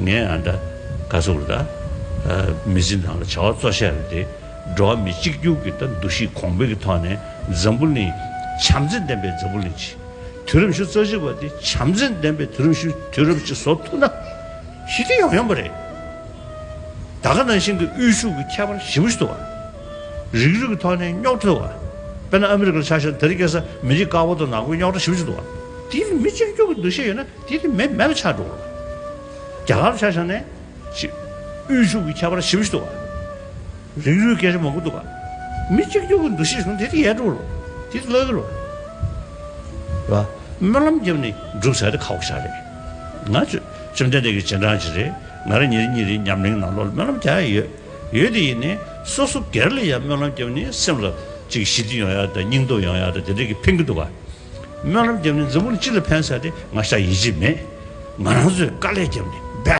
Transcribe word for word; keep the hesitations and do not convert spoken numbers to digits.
ངས་ཨ་འདྲ་ག་ཟེར་དགོས་རེད་ད། མི་ཚེ་ནང་ལ་བྱ་བ་གཙོ་ཆེ་བ་དེ་འགྲོ་བ་མི་གཅིག་གྱུར་གྱི་ད་འདུ་ཤེས་གོང་འཕེལ་གྱི་ཐོག་ནས་འཛམ་བུ་གླིང་བྱམས་བརྩེ་ལྡན་པའི་འཛམ་བུ་གླིང་ཅིག་དུས་རབས་ཉི་ཤུ་རྩ་གཅིག་པ་དེ་བྱམས་བརྩེ་ལྡན་པའི་དུས་རབས་ཤིག་དུས་རབས་ཅིག་བཟོ་ཐུབ་ན་ཞི་བདེ་ཡོང་ཡོང་པ་རེད། ད་ག་ནང་བཞིན་གྱི་དབུལ་ཕྱུག་གི་ཁྱད་པར་ཞེ་པོ་ཞིག་འདུག་བ། རིགས་རུས་ཀྱི་ཐོག་ནས་རྙོག་དྲ་འདུག་བ། དཔེར་ན་ཨ་མི་རི་ཀ་ལ་ཆ་བཞག་ན་དེ་རིང་ཁ་སང་མི་རིགས་དཀར་པོ་དང་ནག་པོའི་རྙོག་དྲ་ཞེ་པོ་ཞིག་འདུག་བ། དེ་ནི་མི་གཅིག་གྱུར་གྱི་འདུ་ཤེས་ཡོད་ན་དེ་ནི་མེད་མེད་པ་ཆགས་འགྲོ་གི་རེད། རྒྱ་གར་ལ་ཆ་བཞག་ན་ཅིག་དབུལ་ཕྱུག་གི་ཁྱད་པར་ཞེ་པོ་ཞིག་འདུག་བ། རིགས་རུས་སྐད་ཆ་མང་པོ་འདུག་ག་མི་གཅིག་གྱུར་གྱི་འདུ་ཤེས་བྱུང་དེ་དེ་ཡལ་འགྲོ་རོ། དེ་དེ་ལོས་ཀྱི་རོ། རེད་བ། སྨོན་ལམ་བརྒྱབ་ནས་སྒྲུབ་ཟེར་དེ་ཁག་པོ་ཞིག་རེད། ང་ཚོ་བཅོམ་ལྡན་འདས་ཀྱི་རྗེས་འབྲང་ཅིག་རེད། ང་རང་ཉིན་རེ་ཉིན་རེའི་ཉམས་ལེན་ནང་ལོགས་ལ་སྨོན་ལམ་རྒྱག་ཡ་ཡོད། ཡོད་དེ་ཡིན་ནའི་སོ་སོ་སྒེར་ལ་ཡང་སྨོན་ལམ་བརྒྱབ་ནས་སེམས་ལ་ཅིག་ཞི་བདེ་ཡོང་ཡ་དང་སྙིང་སྟོབས་ཡོང་ཡ་དང་དེ་འདྲ་གི་ཕན་གྱི་འདུག་ག་སྨོན་ལམ་བརྒྱབ་ནས་འཛམ་བུ་གླིང་སྤྱི་ལ་ཕན་ཟེར་དེ་ང་ཤ་ཡིད་ཆེས་མེད། ང་རང་ཚོས་དཀའ་ལས་བརྒྱབ་ནས་